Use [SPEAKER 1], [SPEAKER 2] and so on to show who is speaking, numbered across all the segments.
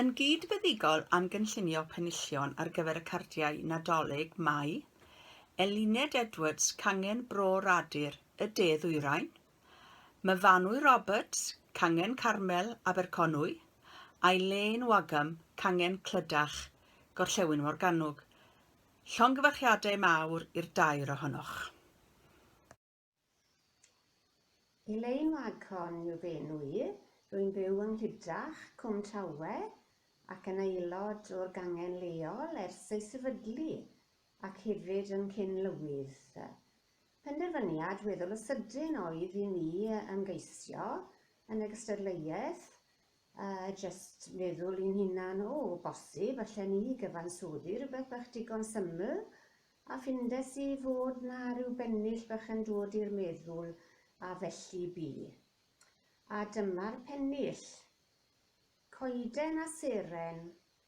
[SPEAKER 1] Yn gyd-fuddugol am gynllunio penillion ar gyfer y cardiau Nadolig mae Eluned Edwards, Cangen Bro Radur, y De Ddwyrain, Myfanwy Roberts, Cangen Carmel, Aberconwy, a Elaine Wagham, Cangen Clydach, Gorllewin Morgannwg. Llongyfarchiadau mawr i'r dair ohonoch.
[SPEAKER 2] Elaine Waghorn yw fy enw i. Rwy'n byw yng Nghlydach, Cwm Tawe, ac yn aelod o'r gangen leol ers ei sefydlu, ac hefyd yn cyn-lywydd. Penderfyniad weddol o sydyn oedd i mi ymgeisio yn y gystadleuaeth, a jyst meddwl i'n hunan, o, bosib, allen i gyfansoddi rhywbeth bach digon syml A ffindes i fod 'na ryw bennill bach yn dod i'r meddwl a felly bu. A dyma'r pennill. Coeden a seren,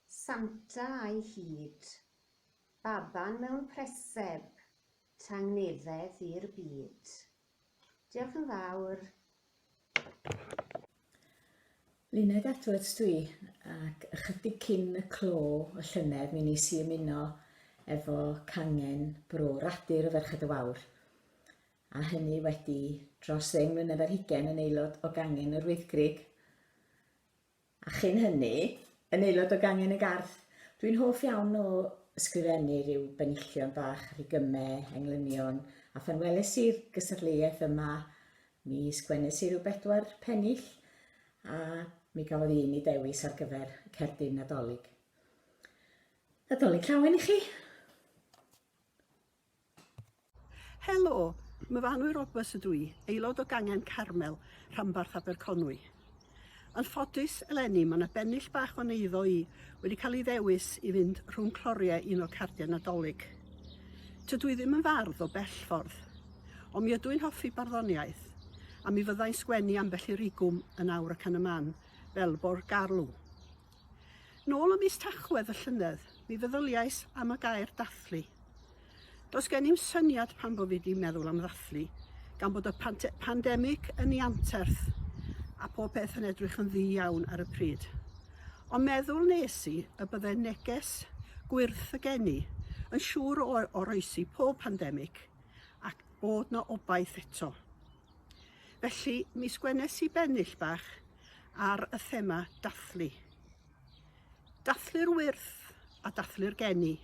[SPEAKER 2] Santa a'i hud, Baban mewn preseb, tangnefedd i'r byd. Diolch yn fawr.
[SPEAKER 3] Luned Edwards dwi, ac ychydig cyn y clo y llynedd mi nes i ymuno efo cangen Bro Radur o Ferched y Wawr, a hynny wedi dros ddeng mlynedd ar hugain yn aelod o gangen yr Wyddgrug. A chyn hynny, yn aelod o gangen y Garth. Dwi'n hoff iawn o ysgrifennu rhyw benillion bach, rhigymau, englynion, a phan weles i'r gystadleuaeth yma, mi sgwennes i ryw bedwar pennill, a mi gafodd un ei dewis ar gyfer cerdyn Nadolig. Nadolig llawen i chi!
[SPEAKER 4] Helo, Myfanwy Roberts ydw i, aelod o gangen Carmel, rhanbarth Aberconwy. Yn ffodus, eleni mae 'na bennill bach o'n eiddo i wedi cael ei ddewis i fynd rhwng cloriau un o'r cardiau Nadolig. Tydw i ddim yn fardd o bell ffordd, ond mi ydw i'n hoffi barddoniaeth, a mi fyddai'n sgwennu ambell i rigwm yn awr ac yn y man, fel bo'r garw. Nôl ym mis Tachwedd y llynedd, mi feddyliais am y gair dathlu. Does gen i'm syniad pam bo fi 'di meddwl am ddathlu, gan bod y pandemig yn ei anterth a pob peth yn edrych yn ddu iawn ar y pryd. Ond meddwl nes i y bydde neges gwyrth y geni yn siŵr o oroesi pob pandemig ac bod 'na obaith eto. Felly, mi sgwennes i bennill bach ar y thema dathlu. Dathlu'r wyrth a dathlu'r geni.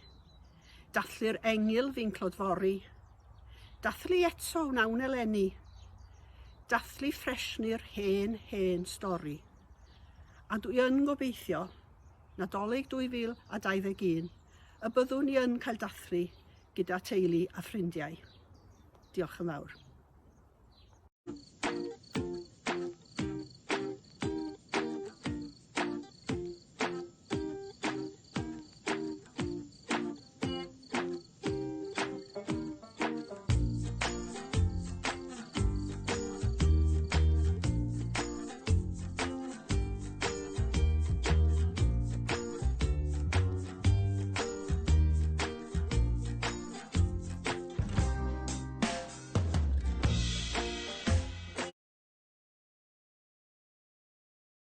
[SPEAKER 4] Dathlu'r engyl fi'n clodfori. Dathlu eto wnawn eleni. Dathlu ffresni'r hen, hen stori. A dwi yn gobeithio, Nadolig 2021, y byddwn ni yn cael dathlu gyda teulu a ffrindiau. Diolch yn fawr.